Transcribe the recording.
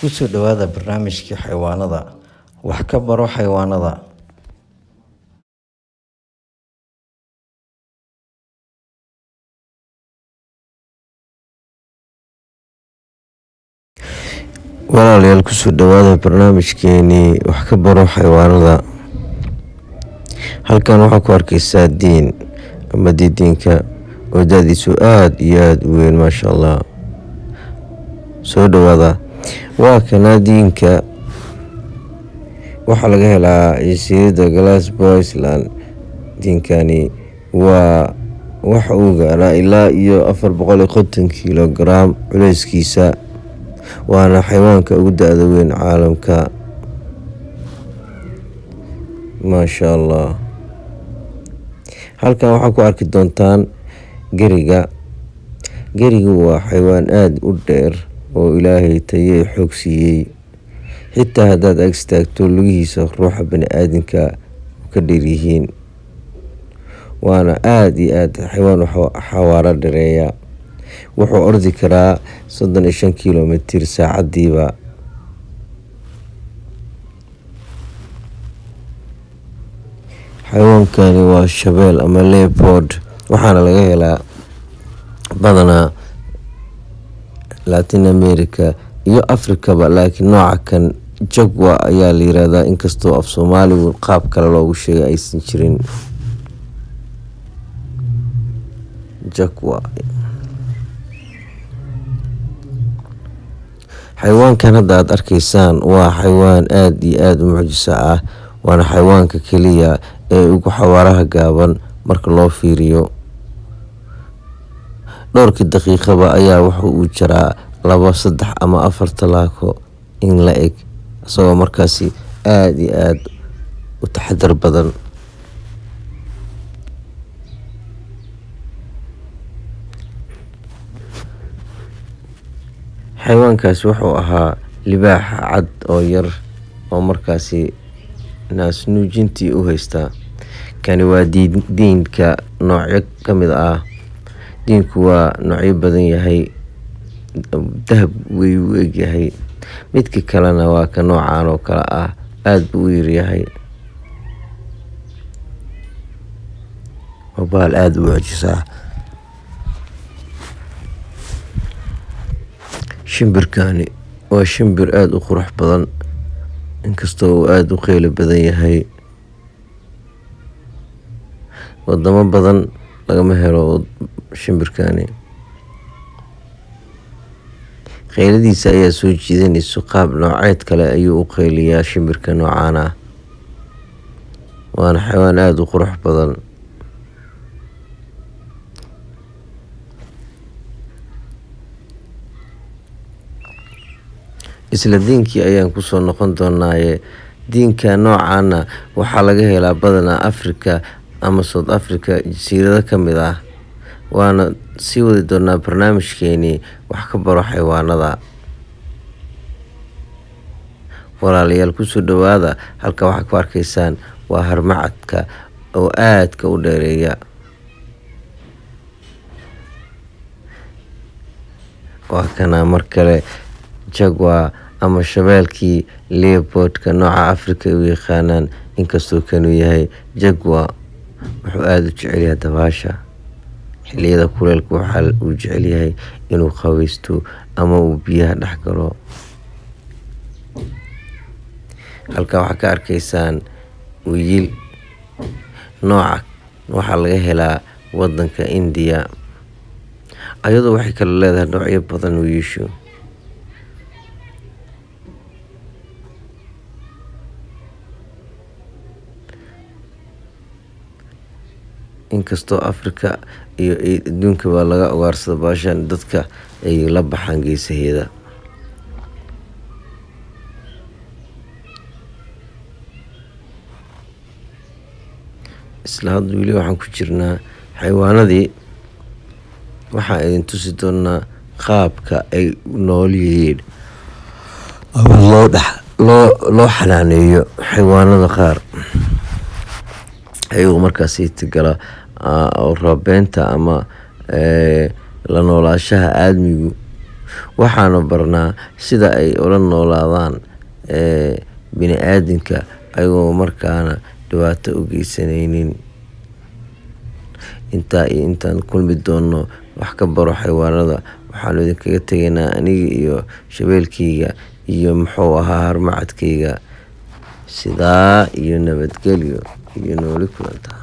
Ku soo dhawaada barnaamijkii xayawaanada. Wax ka baro xayawaanada. Walaalayaal, kusoo dhawaada barnaamijkeenii wax ka baro xayawaanada. Halkan waxaa ku arkaysaa diin ama diidiinka oo da'diisu aada iyo aada u weyn, maasha Allah. Soo dhawaada. Waa kana diinka, waxaa laga helaa jasiiradda Galapagos Island. Diinkani waa waxa uu gaaraa ilaa iyo 450 kilogram culeyskiisa, waana xayawaanka ugu da'da weyn caalamka, maasha Allah. Halkan waxaa ku arki doontaan geriga. Gerigu waa xayawaan aada u dheer oo Ilaahay tayey xoog siiyey. Xitaa haddaad ag istaagto, lugihiisa ruuxa bani-aadamka ka dheer yihiin, waana aada iyo aada xayawaan xawaaro dhereeya. Wuxuu ordi karaa 35 kilomitir saacadiiba. Xayawaankani waa shabeel ama leopard, waxaana laga helaa badanaa Latin America iyo Africaba, laakiin nooca kan jaguar ayaa la yiraahdaa, inkastoo af Soomaaligu qaab kale loogu sheegay aysan jirin. Jaguar. Xayawaankan hadda aad arkaysaan waa xayawaan aada iyo aada u mucjiso ah, waana xayawaanka keliya ee ugu xawaaraha gaaban marka loo fiiriyo. Dhowrkii daqiiqaba ayaa wuxu uu jaraa laba, saddex ama afar tallaako in la eg, isagoo markaasi aada iyo aada u taxadar badan. Xayawaankaasi wuxuu ahaa libaaxa cad oo yar oo markaasi naasnuujintii u haystaa. Kani waa diinka noocyo ka mid ah. Diinku waa noocyo badan yahay, dahab way u egyahay. Midka kalena waa ka noocan oo kale ah, aada buu u yaryahay. Waa bahal aada u mucjiso. Shimbirkani waa shimbir aada u qurux badan, inkastoo uu aada u qeylo badan yahay. Wadamo badan lagama helo shimbirkani. Qeyladiisa ayaa soo jiidanayso. Qaab nooceed kale ayuu u qeyliyaa shimbirka noocaan ah, waana xayawaan aada u qurux badan. Isla diinkii ayaan kusoo noqon doonaaye, diinka noocaana waxaa laga helaa badanaa Africa ama South Africa jasiirado ka mid ah. Waana sii wadi doonaa barnaamijkeenii wax ka baro xayawaanada. Walaalayaal, kusoo dhawaada. Halka waxaad ku arkaysaan waa harmacadka oo aadka u dheereeya. Waa kana mar kale jaguar ama shabeelkii leopardka nooca Africa u yaqaanaan, inkastoo kanuu yahay jaguar. Wuxuu aada u jecel yahay dabaasha. Xilliyada kuleelka waxaa uu jecel yahay inuu qaweysto ama uu biyaha dhex galo. Halkan waxaa ka arkaysaan wiyil. Nooca waxaa laga helaa wadanka India. Ayadoo waxay kala leedahay noocyo badan wiyishu. Inkastoo Africa iyo adduunkaba laga ugaarsado baashan, dadka ay la baxaan geesaheeda. Isla hadda weli waxaan ku jirnaa xayawaanadii. Waxaan idin tusi doonaa qaabka ay u nool yihiin ama loo dhex loo xanaaneeyo xayawaanada qaar, ayagu markaasi tigala oo raabeynta ama la noolaashaha aadmigu. Waxaanu barnaa sida ay ula noolaadaan bini-aadamka ayagoo markaana dhibaato u geysanaynin. Intaa iyo intaan kulmi doono Wax ka Baro Xayawaanada, waxaanu idinkaga tegaynaa aniga iyo shabeelkayga iyo muxuu ahaa harmacadkayga, sidaa iyo nabadgelyo iyo nooli kulanta.